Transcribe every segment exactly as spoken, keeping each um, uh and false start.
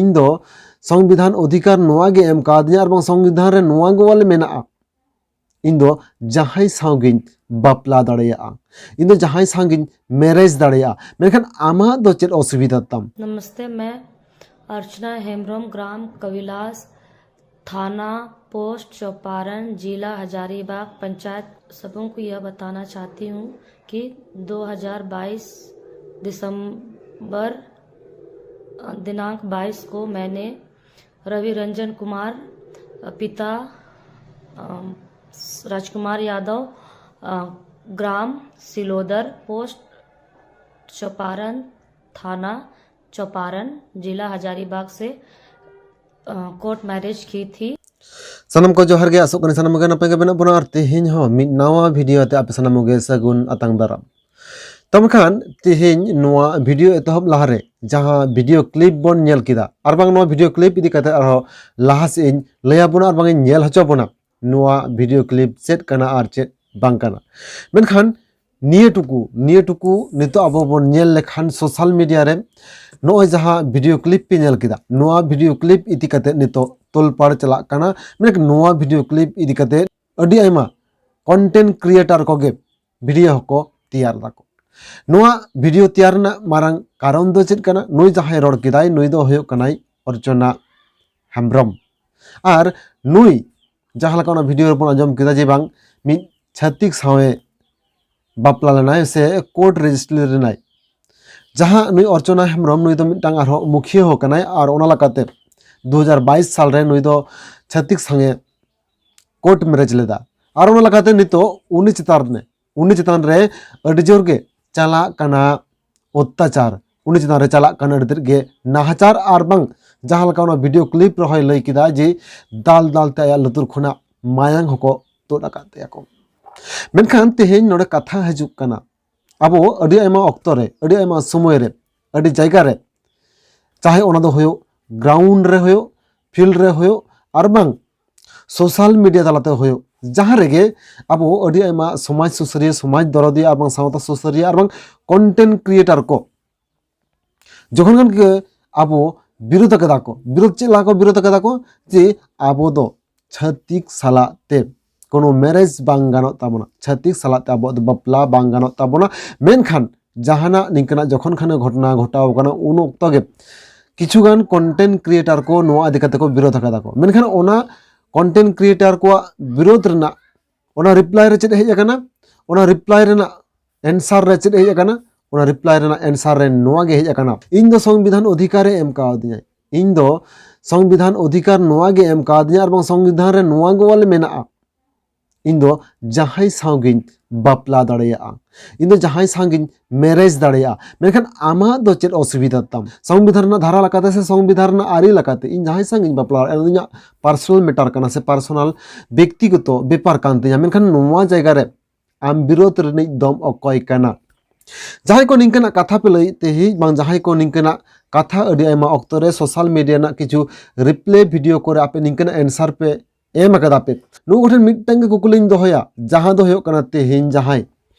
ᱤᱧ ᱫᱚ ᱥᱚᱝᱵᱤᱫᱷᱟᱱ ᱚᱫᱷᱤᱠᱟᱨ ᱱᱚᱣᱟ ᱜᱮ ᱮᱢ ᱠᱟᱣᱫᱤᱧᱟ ᱟᱨ ᱵᱟᱝ ᱥᱚᱝᱵᱤᱫᱷᱟᱱ ᱨᱮ ᱱᱚᱣᱟ ᱜᱮ ᱚᱞ ᱢᱮᱱᱟᱜᱼᱟ, ᱤᱧ ᱫᱚ ᱡᱟᱦᱟᱸᱭ ᱥᱟᱶ ᱜᱤᱧ ᱵᱟᱯᱞᱟ ᱫᱟᱲᱮᱭᱟᱜᱼᱟ, ᱤᱧ ᱫᱚ ᱡᱟᱦᱟᱸᱭ ᱥᱟᱶ ᱜᱤᱧ ᱢᱮᱨᱮᱡᱽ ᱫᱟᱲᱮᱭᱟᱜᱼᱟ᱾ ᱢᱮᱱᱠᱷᱟᱱ ᱟᱢᱟᱜ ᱫᱚ ᱪᱮᱫ ᱚᱥᱩᱵᱤᱫᱷᱟ ᱛᱟᱢ? नमस्ते, मैं अर्चना हेम्ब्रम, ग्राम कविलास, थाना पोस्ट चौपारण, जिला हजारीबाग, पंचायत। सबों को यह बताना चाहती हूँ कि दो हज़ार बाईस दिसंबर, अ, दिनांक बाईस को मैंने रवि रंजन कुमार, अ, पिता, अ, राजकुमार यादव, अ, ग्राम सिलोदर, पोस्ट चौपारण, थाना चौपारण, जिला हजारीबाग से, अ, कोर्ट मैरिज की थी। ᱥᱟᱱᱟᱢ ᱠᱚ ᱡᱚᱦᱟᱨ ᱜᱮ, ᱟᱥᱚᱜ ᱠᱟᱹᱱᱟᱹᱧ ᱥᱟᱱᱟᱢ ᱠᱚᱜᱮ ᱱᱟᱯᱟᱭ ᱜᱮ ᱢᱮᱱᱟᱜ ᱵᱚᱱᱟ ᱟᱨ ᱛᱮᱦᱮᱧ ᱦᱚᱸ ᱢᱤᱫ ᱱᱟᱣᱟ ᱵᱷᱤᱰᱤᱭᱳ ᱟᱛᱮ ᱟᱯᱮ ᱥᱟᱱᱟᱢ ᱠᱚᱜᱮ ᱥᱟᱹᱜᱩᱱ ᱟᱛᱟᱝ ᱫᱟᱨᱟᱢ᱾ ᱛᱚ ᱢᱮᱱᱠᱷᱟᱱ ᱛᱮᱦᱮᱧ ᱱᱚᱣᱟ ᱵᱷᱤᱰᱤᱭᱳ ᱮᱛᱚᱦᱚᱵ ᱞᱟᱦᱟᱨᱮ ᱡᱟᱦᱟᱸ ᱵᱷᱤᱰᱤᱭᱳ ᱠᱞᱤᱯ ᱵᱚᱱ ᱧᱮᱞ ᱠᱮᱫᱟ ᱟᱨ ᱵᱟᱝ ᱱᱚᱣᱟ ᱵᱷᱤᱰᱤᱭᱳ ᱠᱞᱤᱯ ᱤᱫᱤ ᱠᱟᱛᱮ ᱟᱨᱦᱚᱸ ᱞᱟᱦᱟ ᱥᱮᱫ ᱤᱧ ᱞᱟᱹᱭ ᱟᱵᱚᱱᱟ ᱟᱨ ᱵᱟᱝ ᱤᱧ ᱧᱮᱞ ᱦᱚᱪᱚ ᱵᱚᱱᱟ ᱱᱚᱣᱟ ᱵᱷᱤᱰᱤᱭᱳ ᱠᱞᱤᱯ ᱪᱮᱫ ᱠᱟᱱᱟ ᱟᱨ ᱪᱮᱫ ᱵᱟᱝ ᱠᱟᱱᱟ᱾ ᱢᱮᱱᱠᱷᱟᱱ ᱱᱤᱭᱟᱹ ᱴᱩᱠᱩ, ᱱᱤᱭᱟᱹ ᱴᱩᱠᱩ ᱱᱤᱛᱚᱜ ᱟᱵᱚ ᱵᱚᱱ ᱧᱮᱞ ᱞᱮᱠᱷᱟᱱ ᱥᱳᱥᱟᱞ ᱢᱤᱰᱤᱭᱟ ᱨᱮ ᱱᱚᱜᱼᱚᱭ ᱡᱟᱦᱟᱸ ᱵᱷᱤᱰᱤᱭᱳ ᱠᱞᱤᱯ ᱯᱮ ᱧᱮᱞ ᱠᱮᱫᱟ, ᱱᱚᱣᱟ ᱵᱷᱤᱰᱤᱭᱳ ᱠᱞᱤᱯ ᱤᱫᱤ ᱠᱟᱛᱮ ᱱᱤᱛᱚᱜ ᱛᱚᱞᱯᱟᱲ ᱪᱟᱞᱟᱜ ᱠᱟᱱᱟ᱾ ᱢᱮᱱᱠᱷᱟᱱ ᱱᱚᱣᱟ ᱵᱷᱤᱰᱤᱭᱳ ᱠᱞᱤᱯ ᱤᱫᱤ ᱠᱟᱛᱮ ᱟᱹᱰᱤ ᱟᱭᱢᱟ ᱠᱚᱱᱴᱮᱱᱴ ᱠᱨᱤᱭᱮᱴᱟᱨ ᱠᱚᱜᱮ ᱵᱷᱤᱰᱤᱭᱳ ᱦᱚᱸᱠᱚ ᱛᱮᱭᱟᱨ ᱫᱟᱠᱚ᱾ ᱱᱚᱣᱟ ᱵᱷᱤᱰᱤᱭᱳ ᱛᱮᱭᱟᱨ ᱨᱮᱱᱟᱜ ᱢᱟᱨᱟᱝ ᱠᱟᱨᱚᱱ ᱫᱚ ᱪᱮᱫ ᱠᱟᱱᱟ? ᱱᱩᱭ ᱡᱟᱦᱟᱸᱭ ᱨᱚᱲ ᱠᱮᱫᱟᱭ, ᱱᱩᱭ ᱫᱚ ᱦᱩᱭᱩᱜ ᱠᱟᱱᱟᱭ ᱚᱨᱪᱚᱱᱟ ᱦᱮᱢᱵᱨᱚᱢ᱾ ᱟᱨ ᱱᱩᱭ ᱡᱟᱦᱟᱸ ᱞᱮᱠᱟ ᱚᱱᱟ ᱵᱷᱤᱰᱤᱭᱳ ᱨᱮᱵᱚᱱ ᱟᱸᱡᱚᱢ ᱠᱮᱫᱟ ᱡᱮ ᱵᱟᱝ ᱢᱤᱫ ᱪᱷᱟᱹᱛᱤᱠ ᱥᱟᱶᱮ ᱵᱟᱯᱞᱟ ᱞᱮᱱᱟᱭ ᱥᱮ ᱠᱳᱨᱴ ᱨᱮᱡᱤᱥᱴᱨᱤ ᱞᱮᱱᱟᱭ, ᱡᱟᱦᱟᱸ ᱱᱩᱭ ᱚᱨᱪᱚᱱᱟ ᱦᱮᱢᱵᱨᱚᱢ ᱱᱩᱭ ᱫᱚ ᱢᱤᱫᱴᱟᱝ ᱟᱨᱦᱚᱸ ᱢᱩᱠᱷᱤᱭᱟᱹ ᱦᱚᱸ ᱠᱟᱱᱟᱭ᱾ ᱟᱨ ᱚᱱᱟ ᱞᱮᱠᱟᱛᱮ ᱫᱩ ᱦᱟᱡᱟᱨ ᱵᱟᱭᱤᱥ ᱥᱟᱞ ᱨᱮ ᱱᱩᱭ ᱫᱚ ᱪᱷᱟᱹᱛᱤᱠ ᱥᱟᱝᱮ ᱠᱳᱨᱴ ᱢᱮᱨᱮᱡᱽ ᱞᱮᱫᱟ᱾ ᱟᱨ ᱚᱱᱟ ᱞᱮᱠᱟᱛᱮ ᱱᱤᱛᱚᱜ ᱩᱱᱤ ᱪᱮᱛᱟᱱ ᱨᱮ, ᱩᱱᱤ ᱪᱮᱛᱟᱱ ᱨᱮ ᱟᱹᱰᱤ ᱡᱳᱨ ᱜᱮ ᱪᱟᱞᱟᱜ ᱠᱟᱱᱟ ᱚᱛᱛᱟᱪᱟᱨ, ᱩᱱᱤ ᱪᱮᱛᱟᱱ ᱨᱮ ᱪᱟᱞᱟᱜ ᱠᱟᱱᱟ ᱟᱹᱰᱤ ᱛᱮᱫ ᱜᱮ ᱱᱟᱦᱟᱪᱟᱨ, ᱟᱨ ᱵᱟᱝ ᱡᱟᱦᱟᱸ ᱞᱮᱠᱟ ᱚᱱᱟ ᱵᱷᱤᱰᱤᱭᱳ ᱠᱞᱤᱯ ᱨᱮᱦᱚᱸᱭ ᱞᱟᱹᱭ ᱠᱮᱫᱟ ᱡᱮ ᱫᱟᱞ ᱫᱟᱞ ᱛᱮ ᱟᱭᱟᱜ ᱞᱩᱛᱩᱨ ᱠᱷᱚᱱᱟᱜ ᱢᱟᱭᱟᱝ ᱦᱚᱸᱠᱚ ᱛᱩᱫ ᱟᱠᱟᱫ ᱛᱟᱭᱟ ᱠᱚ᱾ ᱢᱮᱱᱠᱷᱟᱱ ᱛᱮᱦᱮᱧ ᱱᱚᱰᱮ ᱠᱟᱛᱷᱟ ᱦᱤᱡᱩᱜ ᱠᱟᱱᱟ, ᱟᱵᱚ ᱟᱹᱰᱤ ᱟᱭᱢᱟ ᱚᱠᱛᱚ ᱨᱮ, ᱟᱹᱰᱤ ᱟᱭᱢᱟ ᱥᱚᱢᱚᱭ ᱨᱮ, ᱟᱹᱰᱤ ᱡᱟᱭᱜᱟ ᱨᱮ, ᱪᱟᱦᱮ ᱚᱱᱟ ᱫᱚ ᱦᱩᱭᱩᱜ ᱜᱨᱟᱣᱩᱱᱰ ᱨᱮ ᱦᱩᱭᱩᱜ, ᱯᱷᱤᱞᱰ ᱨᱮ ᱦᱩᱭᱩᱜ, ᱟᱨ ᱵᱟᱝ ᱥᱳᱥᱟᱞ ᱢᱤᱰᱤᱭᱟ ᱛᱟᱞᱟᱛᱮ ᱦᱩᱭᱩᱜ, ᱡᱟᱦᱟᱸ ᱨᱮᱜᱮ ᱟᱵᱚ ᱟᱹᱰᱤ ᱟᱭᱢᱟ ᱥᱚᱢᱟᱡᱽ ᱥᱩᱥᱟᱹᱨᱤᱭᱟᱹ, ᱥᱚᱢᱟᱡᱽ ᱫᱚᱨᱚᱫᱤᱭᱟᱹ ᱟᱨ ᱵᱟᱝ ᱥᱟᱶᱛᱟ ᱥᱩᱥᱟᱹᱨᱤᱭᱟᱹ ᱟᱨ ᱵᱟᱝ ᱠᱚᱱᱴᱮᱱᱴ ᱠᱨᱤᱭᱮᱴᱟᱨ ᱠᱚ ᱡᱚᱠᱷᱚᱱ ᱜᱟᱱ ᱜᱮ ᱟᱵᱚ ᱵᱤᱨᱳᱫ ᱟᱠᱟᱫᱟ ᱠᱚ᱾ ᱵᱤᱨᱳᱫ ᱪᱮᱫ ᱞᱟᱹᱜᱤᱫ ᱠᱚ ᱵᱤᱨᱳᱫ ᱟᱠᱟᱫᱟ ᱠᱚ? ᱡᱮ ᱟᱵᱚ ᱫᱚ ᱪᱷᱟᱹᱛᱤᱠ ᱥᱟᱞᱟᱜ ᱛᱮ ᱠᱳᱱᱳ marriage ᱵᱟᱝ ᱜᱟᱱᱚᱜ ᱛᱟᱵᱚᱱᱟ, ᱪᱷᱟᱹᱛᱤᱠ ᱥᱟᱞᱟᱜ ᱛᱮ ᱟᱵᱚᱣᱟᱜ ᱫᱚ ᱵᱟᱯᱞᱟ ᱵᱟᱝ ᱜᱟᱱᱚᱜ ᱛᱟᱵᱚᱱᱟ᱾ ᱢᱮᱱᱠᱷᱟᱱ ᱡᱟᱦᱟᱱᱟᱜ ᱱᱤᱝᱠᱟᱹᱱᱟᱜ ᱡᱚᱠᱷᱚᱱ ᱠᱷᱟᱱ ᱜᱷᱚᱴᱚᱱᱟ ᱜᱷᱚᱴᱟᱣ ᱠᱟᱱᱟ, ᱩᱱ ᱚᱠᱛᱚ ᱜᱮ ᱠᱤᱪᱷᱩᱜᱟᱱ content creator ᱠᱚ ᱱᱚᱣᱟ ᱤᱫᱤ ᱠᱟᱛᱮ ᱠᱚ ᱵᱤᱨᱳᱫ ᱟᱠᱟᱫᱟ ᱠᱚ᱾ ᱢᱮᱱᱠᱷᱟᱱ ᱚᱱᱟ content creator ᱠᱚᱣᱟᱜ ᱵᱤᱨᱳᱫ ᱨᱮᱱᱟᱜ ᱚᱱᱟ reply ᱨᱮ ᱪᱮᱫ ᱦᱮᱡ ᱟᱠᱟᱱᱟ? ᱚᱱᱟ reply ᱨᱮᱱᱟᱜ answer ᱨᱮ ᱪᱮᱫ ᱦᱮᱡ ᱟᱠᱟᱱᱟ? ᱚᱱᱟ reply ᱨᱮᱱᱟᱜ answer ᱨᱮ ᱱᱚᱣᱟ ᱜᱮ ᱦᱮᱡ ᱟᱠᱟᱱᱟ, ᱤᱧ ᱫᱚ ᱥᱚᱝᱵᱤᱫᱷᱟᱱ ᱚᱫᱷᱤᱠᱟᱨ ᱮ ᱮᱢ ᱠᱟᱣᱫᱤᱧᱟᱭ, ᱤᱧ ᱫᱚ ᱥᱚᱝᱵᱤᱫᱷᱟᱱ ᱚᱫᱷᱤᱠᱟᱨ ᱱᱚᱣᱟ ᱜᱮ ᱮᱢ ᱠᱟᱣᱫᱤᱧᱟ, ᱟᱨ ᱵᱟᱝ ᱥᱚᱝᱵᱤᱫᱷᱟᱱ ᱨᱮ ᱱᱚᱣᱟ ᱜᱮ ᱚᱞ ᱢᱮᱱᱟᱜᱼᱟ, ᱤᱧ ᱫᱚ ᱡᱟᱦᱟᱸᱭ ᱥᱟᱶ ᱜᱤᱧ ᱵᱟᱯᱞᱟ ᱫᱟᱲᱮᱭᱟᱜᱼᱟ, ᱤᱧ ᱫᱚ ᱡᱟᱦᱟᱸᱭ ᱥᱟᱶ ᱜᱤᱧ marriage ᱫᱟᱲᱮᱭᱟᱜᱼᱟ᱾ ᱢᱮᱱᱠᱷᱟᱱ ᱟᱢᱟᱜ ᱫᱚ ᱪᱮᱫ ᱚᱥᱩᱵᱤᱫᱷᱟ ᱛᱟᱢ? ᱥᱚᱝᱵᱤᱫᱷᱟᱱ ᱨᱮᱱᱟᱜ ᱫᱷᱟᱨᱟ ᱞᱮᱠᱟᱛᱮ ᱥᱮ ᱥᱚᱝᱵᱤᱫᱷᱟᱱ ᱨᱮᱱᱟᱜ ᱟᱹᱨᱤ ᱞᱮᱠᱟᱛᱮ ᱤᱧ ᱡᱟᱦᱟᱸᱭ ᱥᱟᱶ ᱜᱤᱧ ᱵᱟᱯᱞᱟ ᱫᱟᱲᱮᱭᱟᱜᱼᱟ, ᱤᱧᱟᱹᱜ personal matter ᱠᱟᱱᱟ ᱥᱮ personal ᱵᱮᱠᱛᱤᱜᱚᱛᱚ ᱵᱮᱯᱟᱨ ᱠᱟᱱ ᱛᱤᱧᱟ᱾ ᱢᱮᱱᱠᱷᱟᱱ ᱱᱚᱣᱟ ᱡᱟᱭᱜᱟ ᱨᱮ ᱟᱢ ᱵᱤᱨᱳᱫ ᱨᱤᱱᱤᱡ ᱫᱚᱢ ᱚᱠᱚᱭ ᱠᱟᱱᱟ? ᱡᱟᱦᱟᱸᱭ ᱠᱚ ᱱᱤᱝᱠᱟᱹᱱᱟᱜ ᱠᱟᱛᱷᱟ ᱯᱮ ᱞᱟᱹᱭᱮᱫ ᱛᱮᱦᱮᱧ, ᱵᱟᱝ ᱡᱟᱦᱟᱸᱭ ᱠᱚ ᱱᱤᱝᱠᱟᱹᱱᱟᱜ ᱠᱟᱛᱷᱟ ᱟᱹᱰᱤ ᱟᱭᱢᱟ ᱚᱠᱛᱚ ᱨᱮ social media ᱨᱮᱱᱟᱜ ᱠᱤᱪᱷᱩ reply video ᱠᱚᱨᱮ ᱟᱯᱮ ᱱᱤᱝᱠᱟᱹᱱᱟᱜ answer ᱯᱮ ᱮᱢ ᱟᱠᱟᱫᱟ ᱯᱮ, ᱱᱩᱠᱩ ᱠᱚᱴᱷᱮᱱ ᱢᱤᱫᱴᱟᱝ ᱜᱮ ᱠᱩᱠᱞᱤᱧ ᱫᱚᱦᱚᱭᱟ, ᱡᱟᱦᱟᱸ ᱫᱚ ᱦᱩᱭᱩᱜ ᱠᱟᱱᱟ ᱛᱮᱦᱮᱧ ᱡᱟᱦᱟᱸᱭ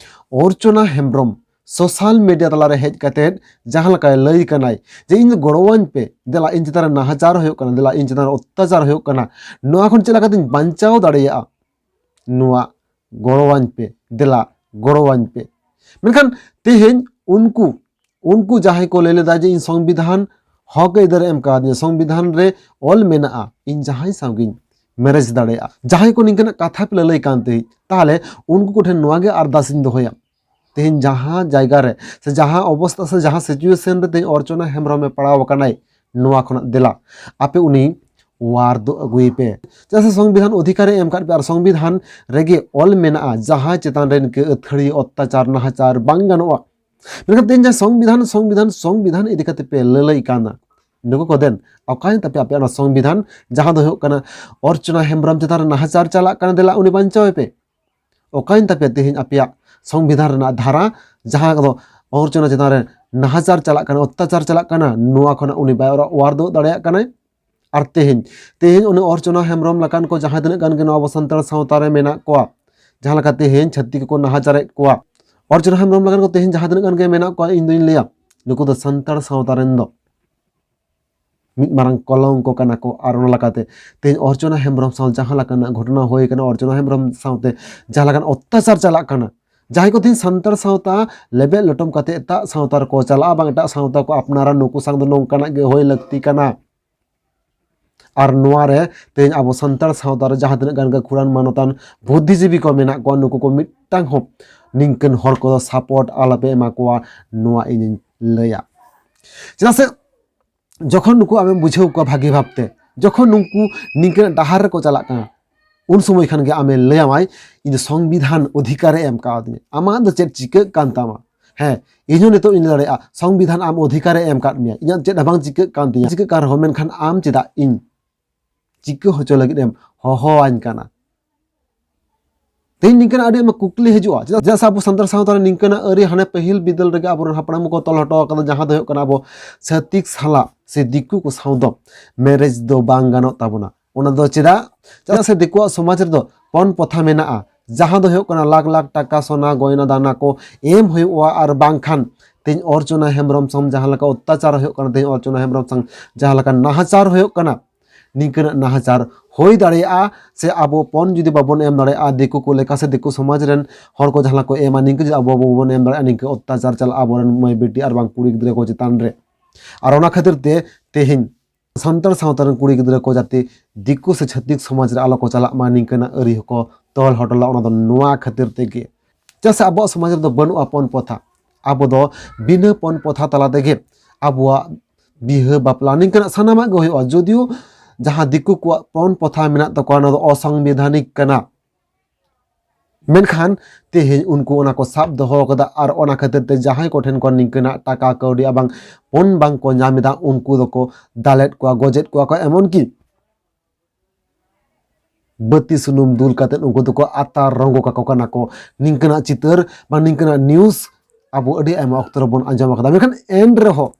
ᱚᱨᱪᱚᱱᱟ ᱦᱮᱢᱵᱨᱚᱢ social media ᱛᱟᱞᱟᱨᱮ ᱦᱮᱡ ᱠᱟᱛᱮᱫ ᱡᱟᱦᱟᱸ ᱞᱮᱠᱟᱭ ᱞᱟᱹᱭ ᱠᱟᱱᱟᱭ ᱡᱮ ᱤᱧ ᱫᱚ ᱜᱚᱲᱚᱣᱟᱹᱧ ᱯᱮ, ᱫᱮᱞᱟ ᱤᱧ ᱪᱮᱛᱟᱱ ᱨᱮ ᱱᱟᱦᱟᱪᱟᱨ ᱦᱩᱭᱩᱜ ᱠᱟᱱᱟ, ᱫᱮᱞᱟ ᱤᱧ ᱪᱮᱛᱟᱱ ᱨᱮ ᱚᱛᱛᱟᱪᱟᱨ ᱦᱩᱭᱩᱜ ᱠᱟᱱᱟ, ᱱᱚᱣᱟ ᱠᱷᱚᱱ ᱪᱮᱫ ᱞᱮᱠᱟᱛᱤᱧ ᱵᱟᱧᱪᱟᱣ ᱫᱟᱲᱮᱭᱟᱜᱼᱟ, ᱱᱚᱣᱟ ᱜᱚᱲᱚᱣᱟᱹᱧ ᱯᱮ, ᱫᱮᱞᱟ ᱜᱚᱲᱚᱣᱟᱹᱧ ᱯᱮ᱾ ᱢᱮᱱᱠᱷᱟᱱ ᱛᱮᱦᱮᱧ ᱩᱱᱠᱩ, ᱩᱱᱠᱩ ᱡᱟᱦᱟᱸᱭ ᱠᱚ ᱞᱟᱹᱭ ᱞᱮᱫᱟ ᱡᱮ ᱤᱧ ᱥᱚᱝᱵᱤᱫᱷᱟᱱ ᱦᱚᱠ ᱟᱹᱭᱫᱟᱹᱨᱮ ᱮᱢ ᱠᱟᱣᱫᱤᱧᱟ, ᱥᱚᱝᱵᱤᱫᱷᱟᱱ ᱨᱮ ᱚᱞ ᱢᱮᱱᱟᱜᱼᱟ ᱤᱧ ᱡᱟᱦᱟᱸᱭ ᱥᱟᱶ ᱜᱤᱧ marriage ᱫᱟᱲᱮᱭᱟᱜᱼᱟ, ᱡᱟᱦᱟᱸᱭ ᱠᱚ ᱱᱤᱝᱠᱟᱹᱱᱟᱜ ᱠᱟᱛᱷᱟ ᱯᱮ ᱞᱟᱹᱞᱟᱹᱭ ᱠᱟᱱ ᱛᱟᱦᱮᱸᱫ, ᱛᱟᱦᱚᱞᱮ ᱩᱱᱠᱩ ᱠᱚᱴᱷᱮᱱ ᱱᱚᱣᱟ ᱜᱮ ᱟᱨᱫᱟᱥ ᱤᱧ ᱫᱚᱦᱚᱭᱟ, ᱛᱮᱦᱮᱧ ᱡᱟᱦᱟᱸ ᱡᱟᱭᱜᱟ ᱨᱮ ᱥᱮ ᱡᱟᱦᱟᱸ ᱚᱵᱚᱥᱛᱟ ᱥᱮ ᱡᱟᱦᱟᱸ situation ᱨᱮ ᱛᱮᱦᱮᱧ ᱚᱨᱪᱚᱱᱟ ᱦᱮᱢᱵᱨᱚᱢᱮ ᱯᱟᱲᱟᱣ ᱟᱠᱟᱱᱟᱭ, ᱱᱚᱣᱟ ᱠᱷᱚᱱᱟᱜ ᱫᱮᱞᱟ ᱟᱯᱮ ᱩᱱᱤ ᱚᱣᱟᱨ ᱫᱚ ᱟᱹᱜᱩᱭᱮ ᱯᱮ᱾ ᱪᱮᱫᱟᱜ ᱥᱮ ᱥᱚᱝᱵᱤᱫᱷᱟᱱ ᱚᱫᱷᱤᱠᱟᱨᱮ ᱮᱢ ᱟᱠᱟᱫ ᱯᱮ, ᱟᱨ ᱥᱚᱝᱵᱤᱫᱷᱟᱱ ᱨᱮᱜᱮ ᱚᱞ ᱢᱮᱱᱟᱜᱼᱟ ᱡᱟᱦᱟᱸᱭ ᱪᱮᱛᱟᱱ ᱨᱮ ᱱᱤᱝᱠᱟᱹ ᱟᱹᱛᱷᱟᱹᱲᱤ ᱚᱛᱛᱟᱪᱟᱨ ᱱᱟᱦᱟᱪᱟᱨ ᱵᱟᱝ ᱜᱟᱱᱚᱜᱼᱟ᱾ ᱢᱮᱱᱠᱷᱟᱱ ᱛᱮᱦᱮᱧ ᱡᱟᱦᱟᱸ ᱥᱚᱝᱵᱤᱫᱷᱟᱱ, ᱥᱚᱝᱵᱤᱫᱷᱟᱱ, ᱥᱚᱝᱵᱤᱫᱷᱟᱱ ᱤᱫᱤ ᱠᱟᱛᱮ ᱯᱮ ᱞᱟᱹᱞᱟᱹᱭ ᱠᱟᱱᱟ, ᱱᱩᱠᱩ ᱠᱚ ᱫᱮᱱ ᱚᱠᱟᱭᱮᱱ ᱛᱟᱯᱮ ᱟᱯᱮᱭᱟᱜ ᱚᱱᱟ ᱥᱚᱝᱵᱤᱫᱷᱟᱱ ᱡᱟᱦᱟᱸ ᱫᱚ ᱦᱩᱭᱩᱜ ᱠᱟᱱᱟ ᱚᱨᱪᱚᱱᱟ ᱦᱮᱢᱵᱨᱚᱢ ᱪᱮᱛᱟᱱ ᱨᱮ ᱱᱟᱦᱟᱪᱟᱨ ᱪᱟᱞᱟᱜ ᱠᱟᱱᱟ, ᱫᱮᱞᱟ ᱩᱱᱤ ᱵᱟᱧᱪᱟᱣ ᱮᱯᱮ? ᱚᱠᱟᱭᱮᱱ ᱛᱟᱯᱮᱭᱟ ᱛᱮᱦᱮᱧ ᱟᱯᱮᱭᱟᱜ ᱥᱚᱝᱵᱤᱫᱷᱟᱱ ᱨᱮᱱᱟᱜ ᱫᱷᱟᱨᱟ ᱡᱟᱦᱟᱸ ᱠᱚᱫᱚ ᱚᱨᱪᱚᱱᱟ ᱪᱮᱛᱟᱱ ᱨᱮ ᱱᱟᱦᱟᱪᱟᱨ ᱪᱟᱞᱟᱜ ᱠᱟᱱᱟ, ᱚᱛᱛᱟᱪᱟᱨ ᱪᱟᱞᱟᱜ ᱠᱟᱱᱟ, ᱱᱚᱣᱟ ᱠᱷᱚᱱᱟᱜ ᱩᱱᱤ ᱵᱟᱭ ᱚᱣᱟᱨ ᱫᱚ ᱫᱟᱲᱮᱭᱟᱜ ᱠᱟᱱᱟᱭ? ᱟᱨ ᱛᱮᱦᱮᱧ, ᱛᱮᱦᱮᱧ ᱩᱱᱤ ᱚᱨᱪᱚᱱᱟ ᱦᱮᱢᱵᱨᱚᱢ ᱞᱮᱠᱟᱱ ᱠᱚ ᱡᱟᱦᱟᱸ ᱛᱤᱱᱟᱹᱜ ᱜᱟᱱ ᱜᱮ ᱱᱚᱣᱟ ᱟᱵᱚ ᱥᱟᱱᱛᱟᱲ ᱥᱟᱶᱛᱟ ᱨᱮ ᱢᱮᱱᱟᱜ ᱠᱚᱣᱟ, ᱡᱟᱦᱟᱸ ᱞᱮᱠᱟ ᱛᱮᱦᱮᱧ ᱪᱷᱟᱹᱛᱤᱠ ᱠᱚᱠᱚ ᱱᱟᱦᱟᱪᱟᱨᱮᱫ ᱠᱚᱣᱟ, ᱚᱨᱪᱚᱱᱟ ᱦᱮᱢᱵᱨᱚᱢ ᱞᱮᱠᱟᱱ ᱠᱚ ᱛᱮᱦᱮᱧ ᱡᱟᱦᱟᱸ ᱛᱤᱱᱟᱹᱜ ᱜᱟᱱ ᱜᱮ ᱢᱮᱱᱟᱜ ᱠᱚᱣᱟ, ᱤᱧ ᱫᱩᱧ ᱞᱟᱹᱭᱟ ᱱᱩᱠᱩ ᱫᱚ ᱥᱟᱱᱛᱟᱲ ᱥᱟᱶᱛᱟ ᱨᱮᱱ ᱫᱚ ᱢᱤᱫ ᱢᱟᱨᱟᱝ ᱠᱚᱞᱚᱝᱠᱚ ᱠᱟᱱᱟ ᱠᱚ᱾ ᱟᱨ ᱚᱱᱟ ᱞᱮᱠᱟᱛᱮ ᱛᱮᱦᱮᱧ ᱚᱨᱪᱚᱱᱟ ᱦᱮᱢᱵᱨᱚᱢ ᱥᱟᱶ ᱡᱟᱦᱟᱸ ᱞᱮᱠᱟᱱᱟᱜ ᱜᱷᱚᱴᱚᱱᱟ ᱦᱩᱭ ᱠᱟᱱᱟ, ᱚᱨᱪᱚᱱᱟ ᱦᱮᱢᱵᱨᱚᱢ ᱥᱟᱶᱛᱮ ᱡᱟᱦᱟᱸ ᱞᱮᱠᱟᱱ ᱚᱛᱛᱟᱪᱟᱨ ᱪᱟᱞᱟᱜ ᱠᱟᱱᱟ, ᱡᱟᱦᱟᱸᱭ ᱠᱚ ᱛᱮᱦᱮᱧ ᱥᱟᱱᱛᱟᱲ ᱥᱟᱶᱛᱟ ᱞᱮᱵᱮᱫ ᱞᱚᱴᱚᱢ ᱠᱟᱛᱮ ᱮᱴᱟᱜ ᱥᱟᱶᱛᱟ ᱨᱮᱠᱚ ᱪᱟᱞᱟᱜᱼᱟ, ᱵᱟᱝ ᱮᱴᱟᱜ ᱥᱟᱶᱛᱟ ᱠᱚ ᱟᱯᱱᱟᱨᱟ, ᱱᱩᱠᱩ ᱥᱟᱶ ᱫᱚ ᱱᱚᱝᱠᱟᱱᱟᱜ ᱜᱮ ᱦᱩᱭ ᱞᱟᱹᱠᱛᱤ ᱠᱟᱱᱟ᱾ ᱟᱨ ᱱᱚᱣᱟ ᱨᱮ ᱛᱮᱦᱮᱧ ᱟᱵᱚ ᱥᱟᱱᱛᱟᱲ ᱥᱟᱶᱛᱟ ᱨᱮ ᱡᱟᱦᱟᱸ ᱛᱤᱱᱟᱹᱜ ᱜᱟᱱ ᱜᱟᱹᱠᱷᱩᱲᱟᱱ ᱢᱟᱱᱚᱛᱟᱱ ᱵᱩᱫᱽᱫᱷᱤᱡᱤᱵᱤ ᱠᱚ ᱢᱮᱱᱟᱜ ᱠᱚᱣᱟ, ᱱᱩᱠᱩ ᱠᱚ ᱢᱤᱫᱴᱟᱝ ᱦᱚᱸ ᱱᱤᱝᱠᱟᱹᱱ ᱦᱚᱲ ᱠᱚᱫᱚ ᱥᱟᱯᱳᱨᱴ ᱟᱞᱚᱯᱮ ᱮᱢᱟ ᱠᱚᱣᱟ, ᱱᱚᱣᱟ ᱤᱧᱤᱧ ᱞᱟᱹᱭᱟ᱾ ᱪᱮᱫᱟᱜ ᱥᱮ ᱡᱚᱠᱷᱚᱱ ᱱᱩᱠᱩ ᱟᱢᱮᱢ ᱵᱩᱡᱷᱟᱹᱣ ᱠᱚᱣᱟ ᱵᱷᱟᱹᱜᱤ ᱵᱷᱟᱵᱽᱛᱮ, ᱡᱚᱠᱷᱚᱱ ᱱᱩᱠᱩ ᱱᱤᱝᱠᱟᱹᱱᱟᱜ ᱰᱟᱦᱟᱨ ᱨᱮᱠᱚ ᱪᱟᱞᱟᱜ ᱠᱟᱱᱟ, ᱩᱱ ᱥᱚᱢᱚᱭ ᱠᱷᱟᱱ ᱜᱮ ᱟᱢᱮ ᱞᱟᱹᱭᱟᱢᱟᱭ, "ᱤᱧ ᱫᱚ ᱥᱚᱝᱵᱤᱫᱷᱟᱱ ᱚᱫᱷᱤᱠᱟᱨᱮ ᱮᱢ ᱠᱟᱣᱫᱤᱧᱟ, ᱟᱢᱟᱜ ᱫᱚ ᱪᱮᱫ ᱪᱤᱠᱟᱹᱜ ᱠᱟᱱ ᱛᱟᱢᱟ? ᱦᱮᱸ, ᱤᱧ ᱦᱚᱸ ᱱᱤᱛᱚᱜ ᱤᱧ ᱞᱟᱹᱭ ᱫᱟᱲᱮᱭᱟᱜᱼᱟ, ᱥᱚᱝᱵᱤᱫᱷᱟᱱ ᱟᱢ ᱚᱫᱷᱤᱠᱟᱨᱮ ᱮᱢ ᱠᱟᱫ ᱢᱮᱭᱟ, ᱤᱧᱟᱹᱜ ᱪᱮᱫ ᱦᱚᱸ ᱵᱟᱝ ᱪᱤᱠᱟᱹᱜ ᱠᱟᱱ ᱛᱤᱧᱟ, ᱪᱤᱠᱟᱹᱜ ᱠᱟᱱ ᱨᱮᱦᱚᱸ, ᱢᱮᱱᱠᱷᱟᱱ ᱟᱢ ᱪᱮᱫᱟᱜ ᱤᱧ ᱪᱤᱠᱟᱹ ᱦᱚᱪᱚ ᱞᱟᱹᱜᱤᱫ ᱮᱢ ᱦᱚᱦᱚᱣᱟᱹᱧ ᱠᱟᱱᱟ?" ᱛᱮᱦᱮᱧ ᱱᱤᱝᱠᱟᱹᱱᱟᱜ ᱟᱹᱰᱤ ᱟᱭᱢᱟ ᱠᱩᱠᱞᱤ ᱦᱤᱡᱩᱜᱼᱟ᱾ ᱪᱮᱫᱟᱜ, ᱪᱮᱫᱟᱜ ᱥᱮ ᱟᱵᱚ ᱥᱟᱱᱛᱟᱲ ᱥᱟᱶᱛᱟ ᱨᱮ ᱱᱤᱝᱠᱟᱹᱱᱟᱜ ᱟᱹᱨᱤ ᱦᱟᱱᱮ ᱯᱟᱹᱦᱤᱞ ᱵᱤᱫᱟᱹᱞ ᱨᱮᱜᱮ ᱟᱵᱚᱨᱮᱱ ᱦᱟᱯᱲᱟᱢ ᱠᱚᱠᱚ ᱛᱚᱞ ᱦᱚᱴᱚ ᱟᱠᱟᱫᱟ, ᱡᱟᱦᱟᱸ ᱫᱚ ᱦᱩᱭᱩᱜ ᱠᱟᱱᱟ ᱟᱵᱚ ᱪᱷᱟᱹᱛᱤᱠ ᱥᱟᱞᱟᱜ ᱥᱮ ᱫᱤᱠᱩ ᱠᱚ ᱥᱟᱶ ᱫᱚ ᱢᱮᱨᱮᱡᱽ ᱫᱚ ᱵᱟᱝ ᱜᱟᱱᱚᱜ ᱛᱟᱵᱚᱱᱟ᱾ ᱚᱱᱟ ᱫᱚ ᱪᱮᱫᱟᱜ? ᱪᱮᱫᱟᱜ ᱥᱮ ᱫᱤᱠᱩᱣᱟᱜ ᱥᱚᱢᱟᱡᱽ ᱨᱮᱫᱚ ᱯᱚᱱ ᱯᱚᱛᱷᱟ ᱢᱮᱱᱟᱜᱼᱟ, ᱡᱟᱦᱟᱸ ᱫᱚ ᱦᱩᱭᱩᱜ ᱠᱟᱱᱟ ᱞᱟᱠᱷ ᱞᱟᱠᱷ ᱴᱟᱠᱟ ᱥᱚᱱᱟ ᱜᱚᱭᱱᱟ ᱫᱟᱱᱟ ᱠᱚ ᱮᱢ ᱦᱩᱭᱩᱜᱼᱟ, ᱟᱨ ᱵᱟᱝᱠᱷᱟᱱ ᱛᱮᱦᱮᱧ ᱚᱨᱪᱚᱱᱟ ᱦᱮᱢᱵᱨᱚᱢ ᱥᱟᱶ ᱡᱟᱦᱟᱸ ᱞᱮᱠᱟ ᱚᱛᱛᱟᱪᱟᱨ ᱦᱩᱭᱩᱜ ᱠᱟᱱᱟ, ᱛᱮᱦᱮᱧ ᱚᱨᱪᱚᱱᱟ ᱦᱮᱢᱵᱨᱚᱢ ᱥᱟᱶ ᱡᱟᱦᱟᱸ ᱞᱮᱠᱟ ᱱᱟᱦᱟᱪᱟᱨ ᱦᱩᱭᱩᱜ ᱠᱟᱱᱟ, ᱱᱤᱝᱠᱟᱹᱱᱟᱜ ᱱᱟᱦᱟᱪᱟᱨ ᱦᱩᱭ ᱫᱟᱲᱮᱭᱟᱜᱼᱟ᱾ ᱥᱮ ᱟᱵᱚ ᱯᱚᱱ ᱡᱩᱫᱤ ᱵᱟᱵᱚᱱ ᱮᱢ ᱫᱟᱲᱮᱭᱟᱜᱼᱟ ᱫᱤᱠᱩ ᱠᱚ ᱞᱮᱠᱟ, ᱥᱮ ᱫᱤᱠᱩ ᱥᱚᱢᱟᱡᱽ ᱨᱮᱱ ᱦᱚᱲ ᱠᱚ ᱡᱟᱦᱟᱸ ᱞᱮᱠᱟ ᱠᱚ ᱮᱢᱟ, ᱱᱤᱝᱠᱟᱹ ᱡᱩᱫᱤ ᱟᱵᱚ ᱵᱟᱵᱚᱱ ᱮᱢ ᱫᱟᱲᱮᱭᱟᱜᱼᱟ, ᱱᱤᱝᱠᱟᱹ ᱚᱛᱛᱟᱪᱟᱨ ᱪᱟᱞᱟᱜᱼᱟ ᱟᱵᱚᱨᱮᱱ ᱢᱟᱹᱭ ᱵᱤᱴᱤ ᱟᱨ ᱵᱟᱝ ᱠᱩᱲᱤ ᱜᱤᱫᱽᱨᱟᱹ ᱠᱚ ᱪᱮᱛᱟᱱ ᱨᱮ᱾ ᱟᱨ ᱚᱱᱟ ᱠᱷᱟᱹᱛᱤᱨ ᱛᱮ ᱛᱮᱦᱮᱧ ᱥᱟᱱᱛᱟᱲ ᱥᱟᱶᱛᱟ ᱨᱮᱱ ᱠᱩᱲᱤ ᱜᱤᱫᱽᱨᱟᱹ ᱠᱚ ᱡᱟᱛᱮ ᱫᱤᱠᱩ ᱥᱮ ᱪᱷᱟᱹᱛᱤᱠ ᱥᱚᱢᱟᱡᱽ ᱨᱮ ᱟᱞᱚ ᱠᱚ ᱪᱟᱞᱟᱜ ᱢᱟ, ᱱᱤᱝᱠᱟᱹᱱᱟᱜ ᱟᱹᱨᱤ ᱦᱚᱸᱠᱚ ᱛᱚᱞ ᱦᱚᱴᱚ ᱞᱮᱫᱟ᱾ ᱚᱱᱟ ᱫᱚ ᱱᱚᱣᱟ ᱠᱷᱟᱹᱛᱤᱨ ᱛᱮᱜᱮ, ᱪᱮᱫᱟᱜ ᱥᱮ ᱟᱵᱚᱣᱟᱜ ᱥᱚᱢᱟᱡᱽ ᱨᱮᱫᱚ ᱵᱟᱹᱱᱩᱜᱼᱟ ᱯᱚᱱ ᱯᱚᱛᱷᱟ᱾ ᱟᱵᱚ ᱫᱚ ᱵᱤᱱᱟᱹ ᱯᱚᱱ ᱯᱚᱛᱷᱟ ᱛᱟᱞᱟ ᱛᱮᱜᱮ ᱟᱵᱚᱣᱟᱜ ᱵᱤᱦᱟᱹ ᱵᱟᱯᱞᱟ ᱱᱤᱝᱠᱟᱹᱱᱟᱜ ᱥᱟᱱᱟᱢᱟᱜ ᱜᱮ ᱦᱩᱭᱩᱜᱼᱟ᱾ ᱡᱳᱫᱤᱭᱳ ᱡᱟᱦᱟᱸ ᱫᱤᱠᱩ ᱠᱚᱣᱟᱜ ᱯᱚᱱ ᱯᱚᱛᱷᱟ ᱢᱮᱱᱟᱜ ᱛᱟᱠᱚᱣᱟ, ᱚᱱᱟ ᱫᱚ ᱚᱥᱚᱝᱵᱤᱫᱷᱟᱱᱤᱠ ᱠᱟᱱᱟ, ᱢᱮᱱᱠᱷᱟᱱ ᱛᱮᱦᱮᱧ ᱩᱱᱠᱩ ᱚᱱᱟ ᱠᱚ ᱥᱟᱵ ᱫᱚᱦᱚ ᱠᱟᱫᱟ᱾ ᱟᱨ ᱚᱱᱟ ᱠᱷᱟᱹᱛᱤᱨ ᱛᱮ ᱡᱟᱦᱟᱸᱭ ᱠᱚᱴᱷᱮᱱ ᱠᱷᱚᱱ ᱱᱤᱝᱠᱟᱹᱱᱟᱜ ᱴᱟᱠᱟ ᱠᱟᱹᱣᱰᱤ ᱟᱨ ᱵᱟᱝ ᱯᱚᱱ ᱵᱟᱝ ᱠᱚ ᱧᱟᱢ ᱮᱫᱟ, ᱩᱱᱠᱩ ᱫᱚᱠᱚ ᱫᱟᱞᱮᱫ ᱠᱚᱣᱟ, ᱜᱚᱡᱮᱫ ᱠᱚᱣᱟ ᱠᱚ, ᱮᱢᱚᱱ ᱠᱤ ᱵᱟᱹᱛᱤ ᱥᱩᱱᱩᱢ ᱫᱩᱞ ᱠᱟᱛᱮᱫ ᱩᱱᱠᱩ ᱫᱚᱠᱚ ᱟᱛᱟᱨ ᱨᱚᱝᱜᱚ ᱠᱟᱠᱚ ᱠᱟᱱᱟ ᱠᱚ᱾ ᱱᱤᱝᱠᱟᱹᱱᱟᱜ ᱪᱤᱛᱟᱹᱨ ᱵᱟ ᱱᱤᱝᱠᱟᱹᱱᱟᱜ ᱱᱤᱭᱩᱡᱽ ᱟᱵᱚ ᱟᱹᱰᱤ ᱟᱭᱢᱟ ᱚᱠᱛᱚ ᱨᱮᱵᱚᱱ ᱟᱸᱡᱚᱢ ᱟᱠᱟᱫᱟ᱾ ᱢᱮᱱᱠᱷᱟᱱ ᱮᱱ ᱨᱮᱦᱚᱸ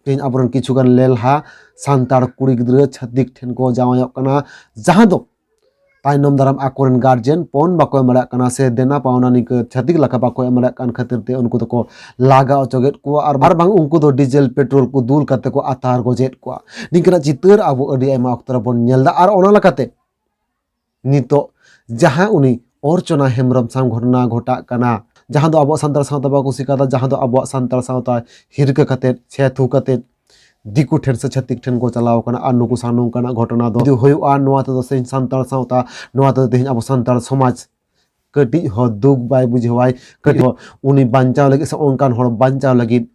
ᱛᱮᱦᱮᱧ ᱟᱵᱚᱨᱮᱱ ᱠᱤᱪᱷᱩᱜᱟᱱ ᱞᱮᱞᱦᱟ ᱥᱟᱱᱛᱟᱲ ᱠᱩᱲᱤ ᱜᱤᱫᱽᱨᱟᱹ ᱪᱷᱟᱹᱛᱤᱠ ᱴᱷᱮᱱ ᱠᱚ ᱡᱟᱶᱟᱭᱚᱜ ᱠᱟᱱᱟ, ᱡᱟᱦᱟᱸ ᱫᱚ ᱛᱟᱭᱱᱚᱢ ᱫᱟᱨᱟᱢ ᱟᱠᱚᱨᱮᱱ ᱜᱟᱨᱡᱮᱱ ᱯᱚᱱ ᱵᱟᱠᱚ ᱮᱢ ᱫᱟᱲᱮᱭᱟᱜ ᱠᱟᱱᱟ ᱥᱮ ᱫᱮᱱᱟ ᱯᱟᱣᱱᱟ ᱱᱤᱝᱠᱟᱹ ᱪᱷᱟᱹᱛᱤᱠ ᱞᱮᱠᱟ ᱵᱟᱠᱚ ᱮᱢ ᱫᱟᱲᱮᱭᱟᱜ ᱠᱟᱱ ᱠᱷᱟᱹᱛᱤᱨ ᱛᱮ ᱩᱱᱠᱩ ᱫᱚᱠᱚ ᱞᱟᱜᱟ ᱚᱪᱚᱠᱮᱫ ᱠᱚᱣᱟ, ᱟᱨ ᱟᱨ ᱵᱟᱝ ᱩᱱᱠᱩ ᱫᱚ ᱰᱤᱡᱮᱞ ᱯᱮᱴᱨᱳᱞ ᱠᱚ ᱫᱩᱞ ᱠᱟᱛᱮ ᱠᱚ ᱟᱛᱟᱨ ᱜᱚᱡᱮᱫ ᱠᱚᱣᱟ᱾ ᱱᱤᱝᱠᱟᱹᱱᱟᱜ ᱪᱤᱛᱟᱹᱨ ᱟᱵᱚ ᱟᱹᱰᱤ ᱟᱭᱢᱟ ᱚᱠᱛᱚ ᱨᱮᱵᱚᱱ ᱧᱮᱞ ᱮᱫᱟ᱾ ᱟᱨ ᱚᱱᱟ ᱞᱮᱠᱟᱛᱮ ᱱᱤᱛᱚᱜ ᱡᱟᱦᱟᱸ ᱩᱱᱤ ᱚᱨᱪᱚᱱᱟ ᱦᱮᱢᱵᱨᱚᱢ ᱥᱟᱶ ᱜᱷᱚᱴᱚᱱᱟ ᱜᱷᱚᱴᱟᱜ ᱠᱟᱱᱟ, ᱡᱟᱦᱟᱸ ᱫᱚ ᱟᱵᱚᱣᱟᱜ ᱥᱟᱱᱛᱟᱲ ᱥᱟᱶᱛᱟ ᱵᱟᱠᱚ ᱥᱤᱠᱟᱫᱟ, ᱡᱟᱦᱟᱸ ᱫᱚ ᱟᱵᱚᱣᱟᱜ ᱥᱟᱱᱛᱟᱲ ᱥᱟᱶᱛᱟ ᱦᱤᱨᱠᱟᱹ ᱠᱟᱛᱮ, ᱪᱷᱮ ᱛᱷᱩ ᱠᱟᱛᱮ ᱫᱤᱠᱩ ᱴᱷᱮᱱ ᱥᱮ ᱪᱷᱟᱹᱛᱤᱠ ᱴᱷᱮᱱ ᱠᱚ ᱪᱟᱞᱟᱣ ᱠᱟᱱᱟ᱾ ᱟᱨ ᱱᱩᱠᱩ ᱥᱟᱶ ᱱᱚᱝᱠᱟᱱᱟᱜ ᱜᱷᱚᱴᱚᱱᱟ ᱫᱚ ᱡᱩᱫᱤ ᱦᱩᱭᱩᱜᱼᱟ, ᱱᱚᱣᱟ ᱛᱮᱫᱚ ᱥᱮ ᱥᱟᱱᱛᱟᱲ ᱥᱟᱶᱛᱟ, ᱱᱚᱣᱟ ᱛᱮᱫᱚ ᱛᱮᱦᱮᱧ ᱟᱵᱚ ᱥᱟᱱᱛᱟᱲ ᱥᱚᱢᱟᱡᱽ ᱠᱟᱹᱴᱤᱡ ᱦᱚᱸ ᱫᱩᱠ ᱵᱟᱭ ᱵᱩᱡᱷᱟᱹᱣᱟᱭ, ᱠᱟᱹᱴᱤᱡ ᱦᱚᱸ ᱩᱱᱤ ᱵᱟᱧᱪᱟᱣ ᱞᱟᱹᱜᱤᱫ ᱥᱮ ᱚᱱᱠᱟᱱ ᱦᱚᱲ ᱵᱟᱧᱪᱟᱣ ᱞᱟᱹᱜᱤᱫ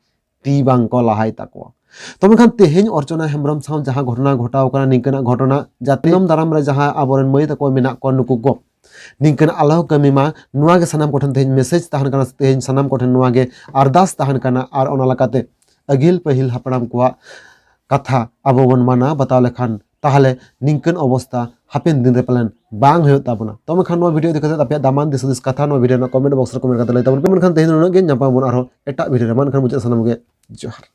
ᱛᱤ ᱵᱟᱝ ᱠᱚ ᱞᱟᱦᱟᱭ ᱛᱟᱠᱚᱣᱟ᱾ ᱛᱚ ᱢᱮᱱᱠᱷᱟᱱ ᱛᱮᱦᱮᱧ ᱚᱨᱪᱚᱱᱟ ᱦᱮᱢᱵᱨᱚᱢ ᱥᱟᱶ ᱡᱟᱦᱟᱸ ᱜᱷᱚᱴᱚᱱᱟ ᱜᱷᱚᱴᱟᱣ ᱠᱟᱱᱟ, ᱱᱤᱝᱠᱟᱹᱱᱟᱜ ᱜᱷᱚᱴᱚᱱᱟ ᱡᱟᱛᱮ ᱛᱟᱭᱱᱚᱢ ᱫᱟᱨᱟᱢ ᱨᱮ ᱡᱟᱦᱟᱸ ᱟᱵᱚᱨᱮᱱ ᱢᱟᱹᱭ ᱛᱟᱠᱚ ᱢᱮᱱᱟᱜ ᱠᱚᱣᱟ, ᱱᱩᱠᱩ ᱠᱚ ᱱᱤᱝᱠᱟᱹᱱᱟᱜ ᱟᱞᱚ ᱠᱚ ᱠᱟᱹᱢᱤ ᱢᱟ, ᱱᱚᱣᱟ ᱜᱮ ᱥᱟᱱᱟᱢ ᱠᱚᱴᱷᱮᱱ ᱛᱮᱦᱮᱧ ᱢᱮᱥᱮᱡᱽ ᱛᱟᱦᱮᱱ ᱠᱟᱱᱟ, ᱛᱮᱦᱮᱧ ᱥᱟᱱᱟᱢ ᱠᱚᱴᱷᱮᱱ ᱱᱚᱣᱟ ᱜᱮ ᱟᱨᱫᱟᱥ ᱛᱟᱦᱮᱱ ᱠᱟᱱᱟ᱾ ᱟᱨ ᱚᱱᱟ ᱞᱮᱠᱟᱛᱮ ᱟᱹᱜᱤᱞ ᱯᱟᱹᱦᱤᱞ ᱦᱟᱯᱲᱟᱢ ᱠᱚᱣᱟᱜ ᱠᱟᱛᱷᱟ ᱟᱵᱚ ᱵᱚᱱ ᱢᱟᱱᱟᱣ ᱵᱟᱛᱟᱣ ᱞᱮᱠᱷᱟᱱ, ᱛᱟᱦᱚᱞᱮ ᱱᱤᱝᱠᱟᱹᱱ ᱚᱵᱚᱥᱛᱟ ᱦᱟᱯᱮᱱ ᱫᱤᱱ ᱨᱮ ᱯᱟᱞᱮᱱ ᱵᱟᱝ ᱦᱩᱭᱩᱜ ᱛᱟᱵᱚᱱᱟ᱾ ᱛᱚ ᱢᱮᱱᱠᱷᱟᱱ ᱱᱚᱣᱟ ᱵᱷᱤᱰᱤᱭᱳ ᱤᱫᱤ ᱠᱟᱛᱮ ᱟᱯᱮᱭᱟᱜ ᱫᱟᱢᱟᱱ ᱫᱤᱥ ᱦᱩᱫᱤᱥ ᱠᱟᱛᱷᱟ ᱱᱚᱣᱟ ᱵᱷᱤᱰᱤᱭᱳ ᱨᱮᱱᱟᱜ ᱠᱚᱢᱮᱱᱴ ᱵᱚᱠᱥ ᱨᱮ ᱠᱚᱢᱮᱱᱴ ᱠᱟᱛᱮ ᱞᱟᱹᱭ ᱛᱟᱵᱚᱱ ᱯᱮ᱾ ᱢᱮᱱᱠᱷᱟᱱ ᱛᱮᱦᱮᱧ ᱫᱚ ᱱᱩᱱᱟᱹᱜ ᱜᱮ, ᱧᱟᱯᱟᱢ ᱟᱵᱚᱱ ᱟᱨᱦᱚᱸ ᱮᱴᱟᱜ ᱵᱷᱤᱰᱤᱭᱳ ᱨᱮ᱾ ᱢᱟ ᱮᱱᱠᱷᱟᱱ ᱢᱩᱪᱟᱹᱫ ᱥᱟᱱᱟᱢ ᱜᱮ ᱡᱚᱦᱟᱨ᱾